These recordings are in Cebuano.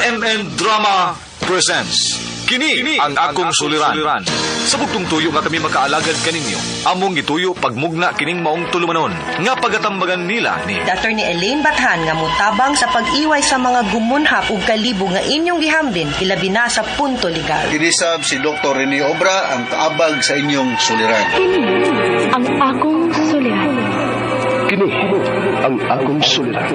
RMN Drama presents Kini ang akong suliran. Sa bugtong tuyo nga kami makaalagad kaninyo, among gituyo pagmugna kining maong tulumanon nga pagatambagan nila ni Attorney Elaine Bathan nga mutabang sa pag-iway sa mga gumunhap ug kalibo nga inyong gihambin ilabi na sa punto legal. Kinisab si Dr. Rene Obra ang kaabag sa inyong suliran. Kini ang akong suliran. Kini ang akong suliran.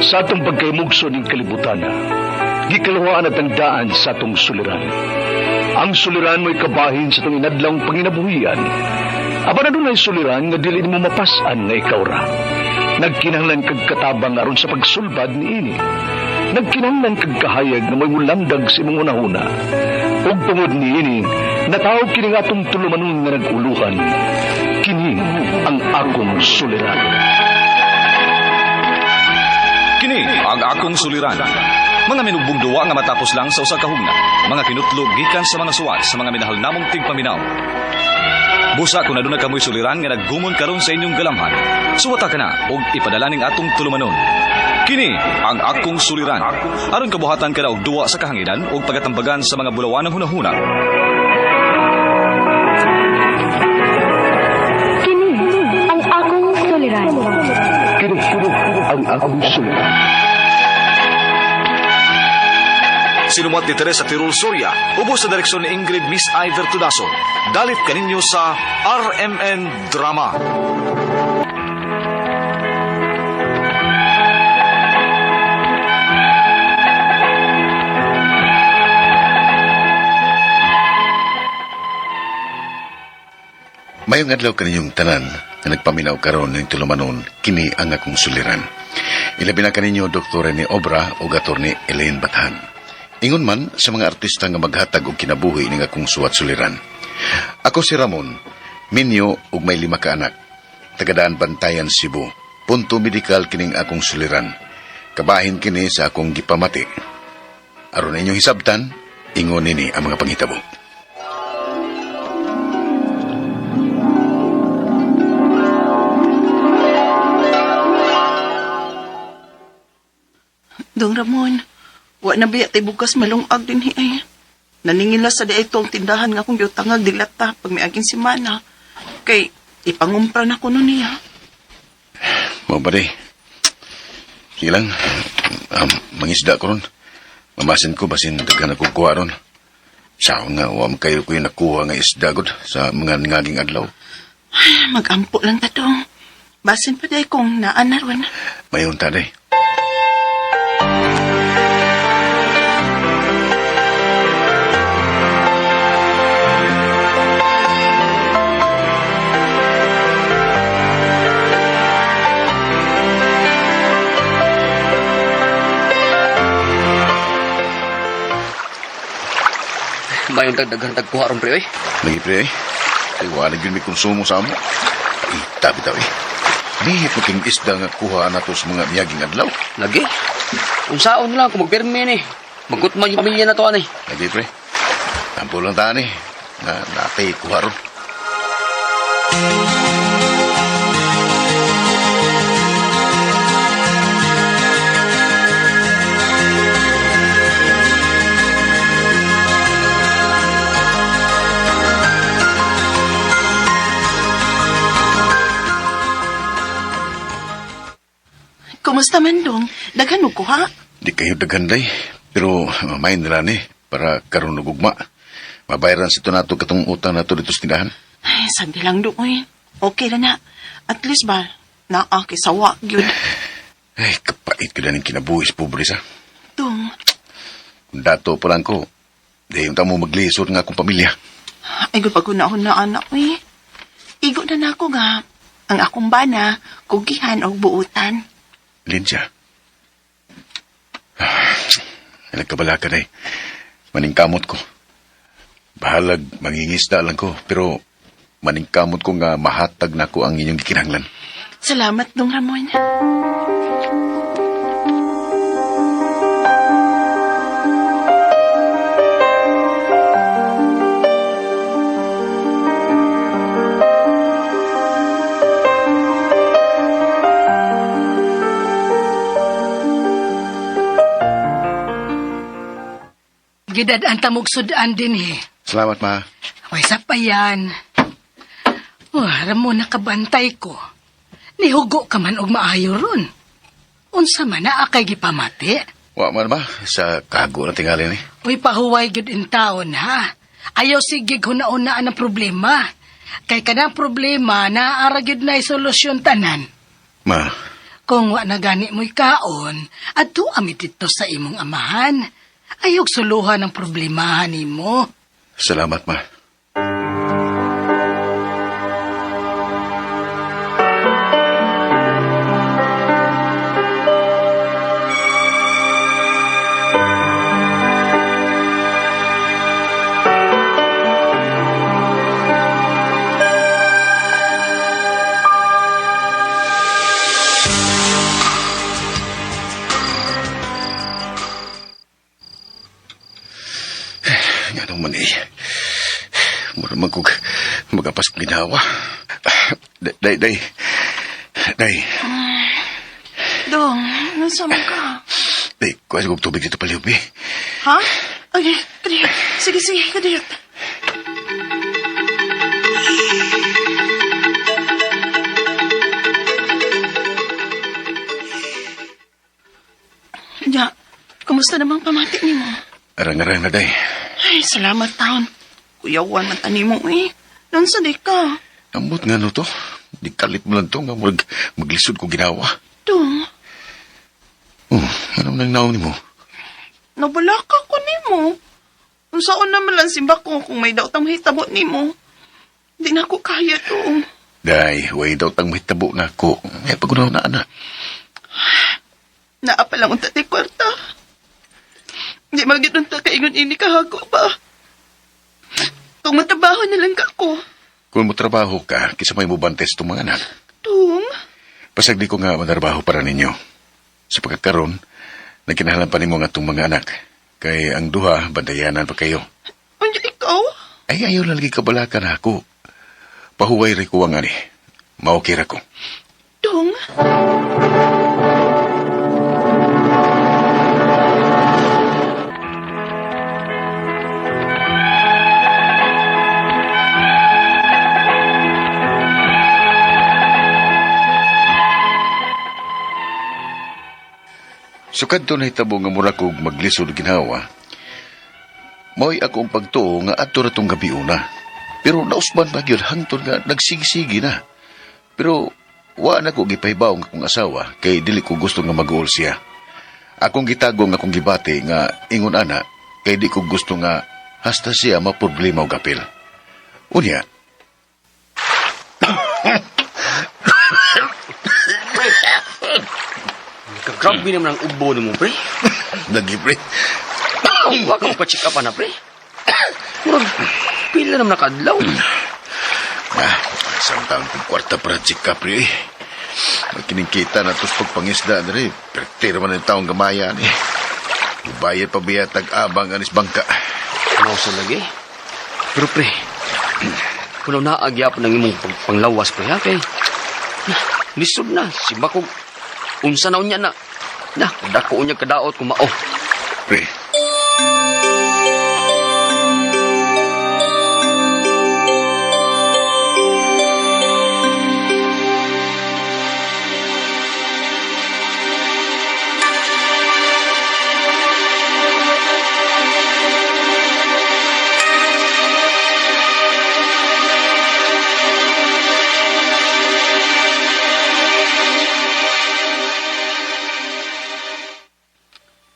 Sa atong pagkaymugso ning kalibutan, gikalawaan at ang daan sa atong suliran. Ang suliran mo'y kabahin sa atong inadlawng panginabuhian. Apan adunay suliran nga dili nimo mapas-an nga ikaw ra. Nagkinahanglan kag katabang aron sa pagsulbad niini. Nagkinahanglan kag kahayag nga mo'y mulamdag sa imong hunahuna. Ug tungod niini, natawag kini nga atong tulumanon nga nag-uluhan. Kini ang akong suliran. Kini ang akong suliran. Mga minugbong duwa nga matapos lang sa usa ka hugna. Mga kinutlog gikan sa mga suwat sa mga minahal namong tigpaminaw. Busa kung aduna kamoy suliran nga naggumon karon sa inyong galamhan. Suwata ka na og ipadala ning atong tulumanon. Kini ang akong suliran. Aron kabuhatan ka na og duwa sa kahanginan ug pagatambagan sa mga bulawanang hunahuna. Kini ang akong suliran. Kini ang akong suliran. Sinumuat ni Teresa Tirul Soria, ubos sa direksyon ni Ingrid Miss Iver Tudaso. Dalit kaninyo sa RMN Drama. Mayong adlaw kaninyong tanan nga nagpaminaw karon ning tulumanon kini ang akong suliran. Ilabi na kaninyo Dr. Rene Obra ug Attorney Elaine Bathan. Ingon man sa mga artista nga maghatag og kinabuhi ning akong suwat suliran. Ako si Ramon, minyo ug may 5 ka anak. Tagadaan Bantayan, Cebu. Punto medikal kining akong suliran. Kabahin kini sa akong gipamati. Aron inyong hisabtan, ingon nini ang mga panghitabo. Dong Ramon, wa na biya tay bukas malungag din hi ay. Naningila sa di itong tindahan nga akong giutangag dilata pag miaging semana. Kay ipangumpra na ko nun niya. Mao ba di? Sige lang, mangisda ko ron. Mamasin ko, basin daghan ako kuha ron. Sao nga, wa man kayo ko yung nakuha nga isda gud sa mga ngaging adlaw. Ay, magampo lang ta dong. Basin pa di kung naanar ron. Mayon ta di. Mayong dagdagan tagkuha ron pre oy. Lagi pre eh. Ay, wala gyud may konsumo sa amo. Ay, tabi tabi. Lihit mo king isda nga kuha na to sa mga miyaging adlaw. Lagi. Unsaon lang kung magpirmi ni. Magkutman yung pamilya na to ani. Lagi pre. Tampo lang ta ni. Na natay kuha ron. Kumusta man dong? Daghan mo kuha? Di kayo daghan day. Pero may nila ni para karon og ugma. Mabayaran sa ito nato katong utang nato dito sa tindahan. Ay, sandi lang dong oy. Okay ra na. At least ba, naa kay sawa gyud. Ay, kapait ko na ning kinabuhi sa pobre sa. Dong, Kung dato pa lang ko, di yung tamo maglisod nga akong pamilya. ay gud pag na anak oy. Igo na nako nga ang akong bana, kugihan og buutan. Linsya. Nagkabala ka na eh. Maningkamot ko. Bahalag, mangingisda lang ko. Pero maningkamot ko nga mahatag na ko ang inyong gikinahanglan. Salamat, Dong Ramon. Gidad-an tamog sudan din eh. Salamat, ma. Way sa pa yan. Oh, Ramon, nakabantay ko. Nihugo ka man og maayo ron. Unsa man na akay gipamati? Wa man, ma. Sa kago na tingali ni. Uy, pahuway gyud in taon, ha? Ayaw sige huna-unaan ang problema. Kay kanang problema, naaara gyud na solusyon tanan. Ma, Kung wa na gani mo'y kaon, adto ami didto sa imong amahan. Ayog suluhan ang problemahan nimo. salamat, ma. Nga naman eh. Mura man kog magapas kong ginawa. Day, day. Day, Dong, nasa man ka? day. Kuha sa kong tubig dito palihog, eh. Ha? Okay, kadiyot. Sige, sige, kadiyot. Ya, kumusta namang pamati nimo? Arang-arang na, day. Ay, salamat taon. Kuyawan man tani mo eh. Nansa di ka? Ambot nga no to. Di kalit mo lang to nga murag maglisod ko ginawa. Dong, Oh, ano nang naon nimo? nabala ka ko nimo. Unsaon naman lang simba ko kung may daw tang mahitabo nimo. Di na ko kaya to. Day, way daw tang mahitabo na ako. Ay, pagunaw na, ana. Naa pa lang unta ti kwarta. Di magit unta kaingon ini kahago ba. Kung matabaho na lang ka ko. Kung motrabaho ka, kisa may mubantes itong mga anak. Tung, Pasagdi ko nga manarbaho para ninyo. Sa pagkakaroon, nagkinahalan pa nimo nga itong mga anak. Kay ang duha, bandayanan pa kayo. unya ikaw? Ay, ayaw na lagi kabalakan ako. Pahuway rin ko ang ani. Maokira ko. Tung. So kadto nahitabo nga mura kog maglisod ginawa. Mao'y ako ang pagtuo nga adto ra tong gabi una. Pero nausban pa gyud hangtod nga nagsigisigi na. Pero wa na ko gipahibaw ang akong asawa kay dili ko gusto nga mag-uol siya. Akong gitago nga akong gibati nga ingon ana kay di ko gusto nga hasta siya maproblema og apil. Unya, Grabe naman ang ubo nimo, pre. lagi pre. Wa ka pa-check up na, pre. Murag, pila naman nakadlaw. Ah, isang taon kong kwarta para check up pre. Magkiningkita na tos pagpangisda diri. Pertira man ang taong gamaya ni. Bayad pa biya tag-abang anis bangka. Mao sa lagi. Pero pre, kuno naagyapon ang imong panglawas pre ha kay. Na, lisod na si Bakog. Unsa na unya na. Na, dako unya kadaot kung mao. Pre.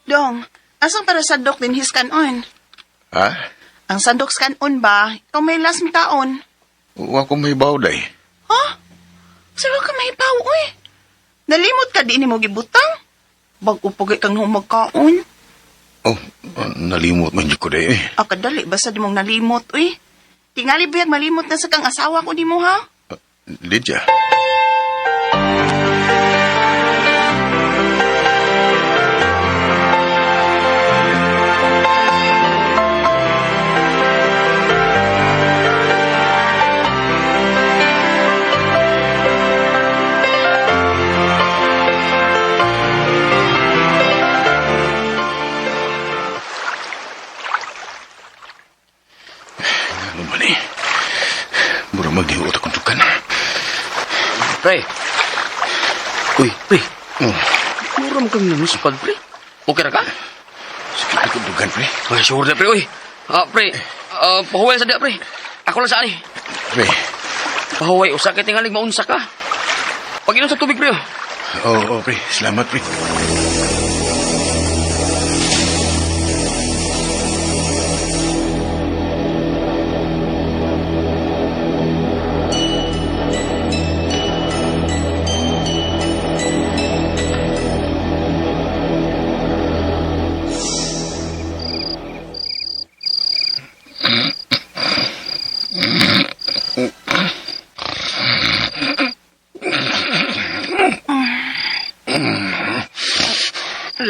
Dong, asang para sandok din his kanon? Ha? Ang sandok sa kanon ba? Ikaw may last mitaon. Wa ko may day. Ha? Sino ka may paw, uy? Nalimot ka di ni mo gibutang? Bag-o pagay kang humagkaon. Oh, nalimot man jud ko day eh. Ah, kadali, basta di mong nalimot, uy. Tingali biyag malimot na sa kang asawa ko ni mo, ha? Lydia. Mura maghiuot akong dugan. Pre. Uy, pre. Oh, Mura mo kang nanuspad, pre. Okay ra ka? sakit akong dugan, pre. Ay, sure na, pre. Uy. Ah, pre. Ah, pahuway sa diya, pre. Ako lang sa ani. Pre. Pahuway, usa kay tingalig maunsa ka. Pag-inom sa tubig, pre. Oh. Oo, oh, pre. Salamat, pre.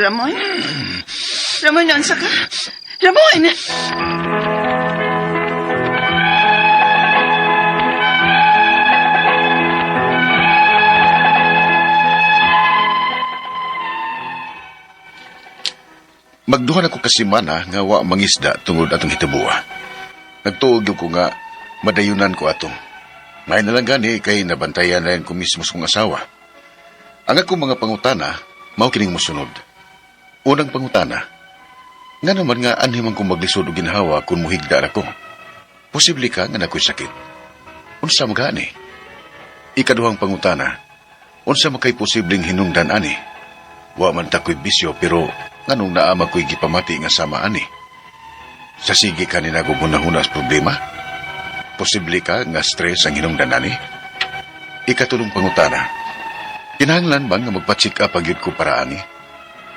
Ramon? Ramon, unsa ka? Ramon! Magduha na ko kasimana nga wa mangisda tungod atong hitabuha. Nagtuog gyud ko nga madayunan ko ato. May na lang gani kay nabantayan na ko mismo sa kong asawa. Ang akong mga pangutana, mao kining mosunod. Unang pangutana, nga naman nga anhi man kong maglisod og ginhawa kung muhigda ra ko. Posible ka nga nakoy sakit. Unsa man gani? Ikaduhang pangutana, unsa man kay posibleng hinungdan ani? Wa man ta ko'y bisyo pero nganong naa ko'y gipamati nga sama ani? Sa sige ka ni nagugunahuna sa problema? Posible ka nga stress ang hinungdan ani? Ikatulong pangutana, kinahanglan ba nga magpa-check up ang gyud ko para ani?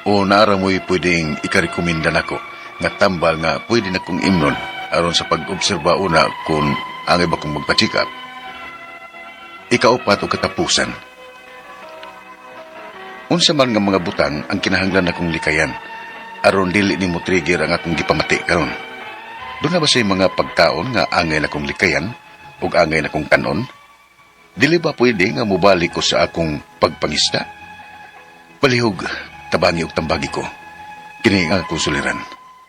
O naara mo'y pwedeng ikarekomenda nako nga tambal nga pwede na kong imnon aron sa pag-obserba una kung ang iba kong magpa-check up? Ikaupat o katapusan, unsa man nga mga butang ang kinahanglan akong likayan aron dili nimo trigger ang akong gipamati karon? Doon na ba say mga pagkaon nga angay na kong likayan ug angay na kong kanon? Dili ba pwede nga mobalik ko sa akong pagpangisda? Palihog, tabangi og tambagi ko. Kini ang akong suliran.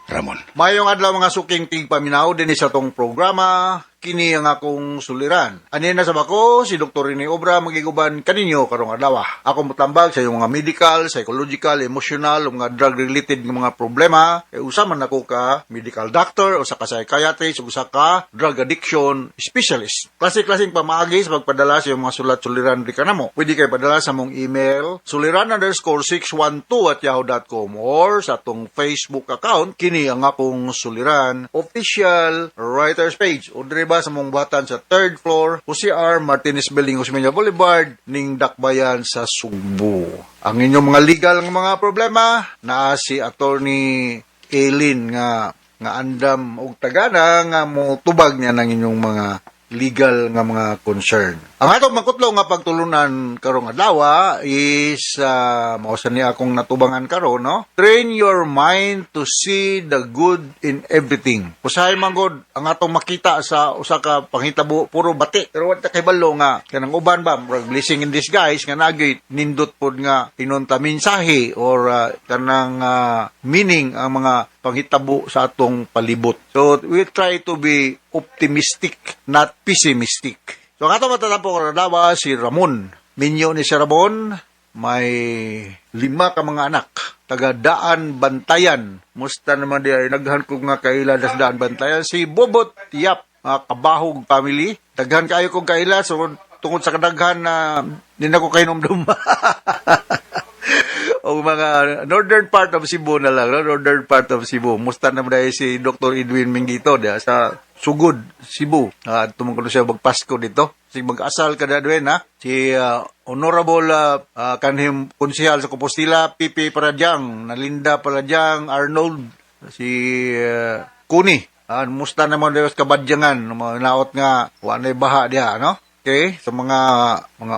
Ramon. Mayong adlaw mga suking tigpaminaw dinhi sa tong programa, kini ang akong suliran. Ani na sa bako si Dr. Rene Obra magiguban kaninyo karong adlaw. Ako motambag sa iyong mga medical, psychological, emotional ug mga drug related nga mga problema. Kay usa man nako ka medical doctor, usa ka psychiatrist, ug usa ka drug addiction specialist. Klase-klaseng pamaagi sa pagpadala sa iyong mga sulat suliran di kanamo. Pwede kay padala sa mong email suliran_612@yahoo.com or sa atong Facebook account kini ang akong suliran official writers page o diri ba sa mong buhatan sa third floor Jose R. Martinez Building, Osmeña Boulevard, ning Dakbayan sa Sugbo. Ang inyong mga legal nga mga problema naa si Attorney Aileen nga nga andam og tagana nga mo tubag niya ng inyong mga legal nga mga concern. Ang atong makutlo nga pagtulunan karong adlaw is mao sa niya akong natubangan karon, no. Train your mind to see the good in everything. Usahay man gud ang atong makita sa usa ka panghitabo puro bati. Pero wa ta kahibalo nga kanang uban ba murag blessing in disguise nga nagay nindot pod nga inunta mensahe or kanang meaning ang mga panghitabo sa atong palibot. So we try to be optimistic, not pessimistic. So ang atong matatampo karon adlaw si Ramon. Minyo ni si Ramon, may 5 ka mga anak. Taga Daan Bantayan. Musta naman di ay naghan ko nga kaila das Daan Bantayan. Si Bobot Yap, mga kabahog family. Daghan kayo kong kaila so tungod sa kadaghan na di na ko kahinomdum. O mga northern part of Cebu na lang, no? Northern part of Cebu. Musta naman dahil si Dr. Edwin Mingito diya sa Sugod, Cebu. Tumungkol siya magpasko dito. Si mag-asal ka na, Edwin, ha? Si Honorable kanhim konsehal sa Compostela, Pipi Paradyang, Nalinda Paradyang, Arnold, si Kuni. Musta naman dahil sa Kabadyangan, mga naot nga, wa na'y baha diha, no? Okay, sa mga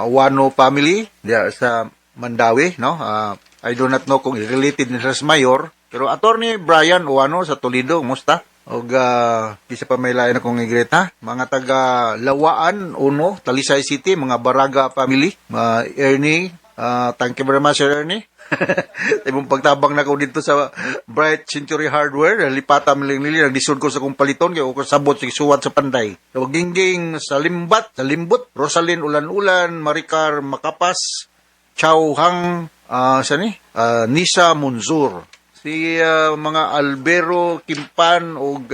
Uwano family diha sa Mandawi, no? I do not know kung related ni sa mayor, pero Attorney Brian Uwano sa Toledo, musta? Og isa pa may lain akong i-greet, ha? Mga taga Lawaan, Uno, Talisay City, mga Baraga family, mga Ernie, Thank you very much, Sir Ernie. Imong pagtabang na ko dito sa Bright Century Hardware. Lipata miling nili. Naglisod ko sa kong paliton. Kaya ko sabot sa suwat sa Panday. So, Gingging sa Limbat, sa Limbot, Rosalyn Ulan-Ulan, Maricar Makapas, Chow Hang, saan ni? Nisa Munzur. Si mga Albero Kimpan og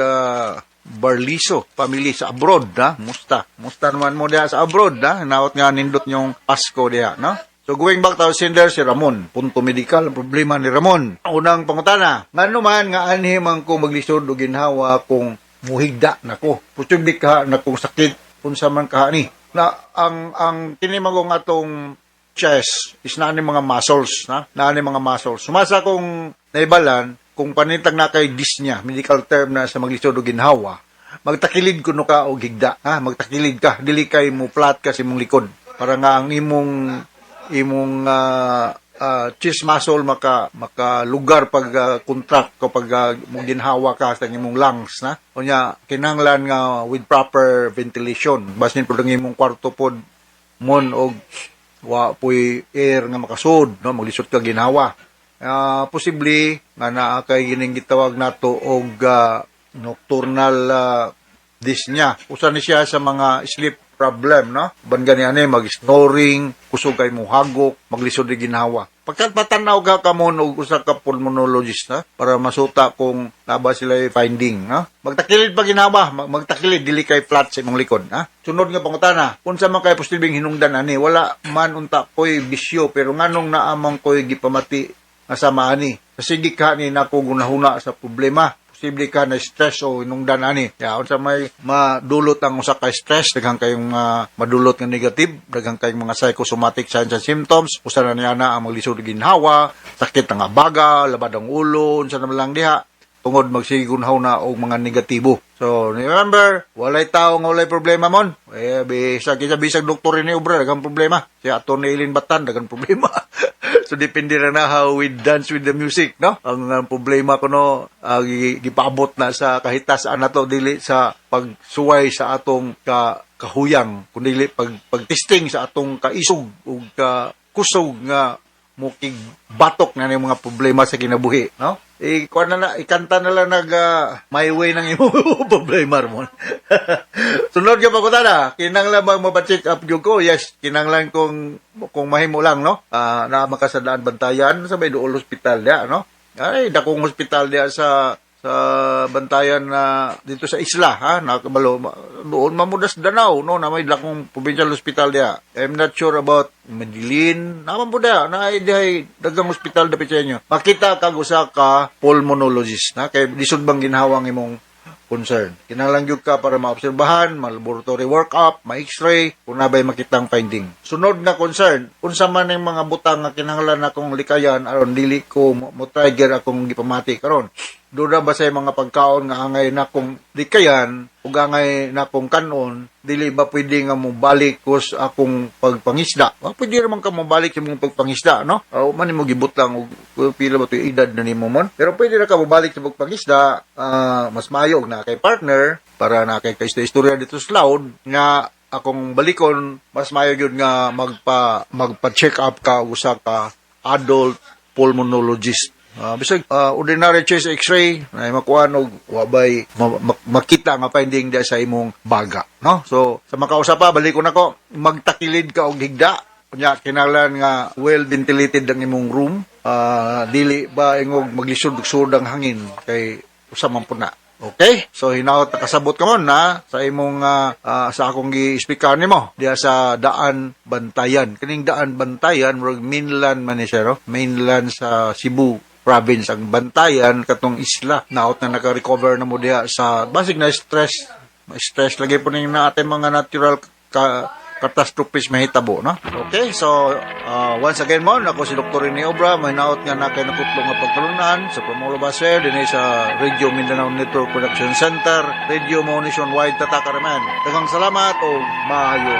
Barliso, family sa abroad, ha? Musta. Musta naman mo diha sa abroad, ha? Naot nga nindot yung Pasko diha, no? So going back to our sender, si Ramon. Punto medical, ang problema ni Ramon. Unang pangutana, ngano man nga anhi man ko maglisod og ginhawa kung muhigda nako. Posible ka na kung sakit unsa man ka ni. Na ang kini magong atong chest is naa ni mga muscles, na naa ni mga muscles. Sumasa kong naibalan, kung panitag na kay dyspnea, medical term na sa maglisod og ginhawa, magtakilid kuno ka og higda, ha? Magtakilid ka, dili kay mo flat ka sa imong likod para nga ang imong chest muscle maka lugar pag contract kapag mo ginhawa ka sa imong lungs, na unya kinahanglan nga with proper ventilation. Basin pud ang imong kwarto pod mon og wa poy air nga makasud, no, maglisod ka ginhawa. Posible nga naa kay gining gitawag nato og nocturnal dyspnea. Usa ni siya sa mga sleep problem, no? Ban gani ani mag-snoring, kusog kay mo hagok, maglisod og ginhawa. Pagkat patanaw ka kamon og usa ka pulmonologist, na para masuta kung naa ba sila finding, no? Magtakilid pa ginhawa, magtakilid dili kay flat sa imong likod, ha? Sunod nga pangutana, unsa man kay posibleng hinungdan ani? Wala man unta koy bisyo pero nganong naa man koy gipamati nga sama ani? Sige ka ni nako gunahuna sa problema, posible ka na stress o hinungdan ani. Ya, unsa may madulot ang usa ka stress, daghan kayong madulot nga negative, daghan kayong mga psychosomatic signs and symptoms. Usa na niya na ang maglisod og ginhawa, sakit ang abaga, labad ang ulo, unsa naman lang diha tungod magsige na og mga negatibo. So, remember, walay tao nga walay problema mon. Eh, bisag isa bisag doktor ni obra, daghang problema. Si Atty. Eileen Batan, daghang problema. So, depende na na how we dance with the music, no? Ang problema ko, no, gipaabot na sa kahitas-an nato dili sa pagsuway sa atong kahuyang, kundi pag pagtesting sa atong kaisog ug ka kusog nga mukig batok na yung mga problema sa kinabuhi, no? Eh, kuha na na, ikanta na lang nag my way ng imo problema mo. Sunod ka pagkutana, kinanglan bang mapa-check up gyud ko? Yes, kinanglan kung mahimo lang, no? Na makasadaan Bantayan sa may duol hospital dia, no? Ay, dakong hospital dia sa Bantayan na dito sa isla, ha, nakabalo doon mamudas Danao, no, na may dakong provincial hospital dia. I'm not sure about Medellin, naman po dia na ay dihay daghang hospital dapit sa inyo. Makita kag usa ka pulmonologist, na kay lisod bang ginhawang imong concern. Kinahanglan gyud ka para maobserbahan, ma-laboratory workup, ma-x-ray, kung nabay makitang finding. Sunod na concern, unsa man ang mga butang nga kinahanglan akong likayan aron dili ko mo trigger akong gipamati karon? Doon ba sa mga pagkaon nga angay na kong likayan ug angay na kong kanon, dili ba pwede nga mo balik ko sa akong pagpangisda? Wa pwede raman ka mobalik sa imong pagpangisda, no? O man nimo gibot lang og pila ba to edad na nimo mon. Pero pwede ra ka mobalik sa pagpangisda, mas maayo og na kay partner para na kay istorya dito sa loud nga akong balikon, mas maayo gyud nga magpa check up ka og usa ka adult pulmonologist. Bisag ordinary chest x-ray na makuha og wa bay makita nga finding diya sa imong baga, no? So sa makausa pa, balik ko nako, magtakilid ka og higda. Unya kinahanglan nga well ventilated ang imong room. Dili ba ingog maglisod-sud ang hangin kay usa man pud na. Okay? So hinaot nakasabot ka mon na sa imong sa akong gi-speaker nimo diya sa Daan Bantayan. Kining Daan Bantayan murag mainland man ni siya, no? Mainland sa Cebu province ang Bantayan, katong isla. Naot na naka-recover na mo diha sa basig na stress. Stress lagi po ning na ating mga natural ka catastrophes mahitabo, no? Okay, so once again mo, ako si Dr. Rene Obra, mahinaot nga na kay nakutlo nga pagkalunan sa Promola Baser, dinhi sa Radio Mindanao Network Production Center, Radio Mo Nationwide, Tatakaraman. Daghang salamat o maayo.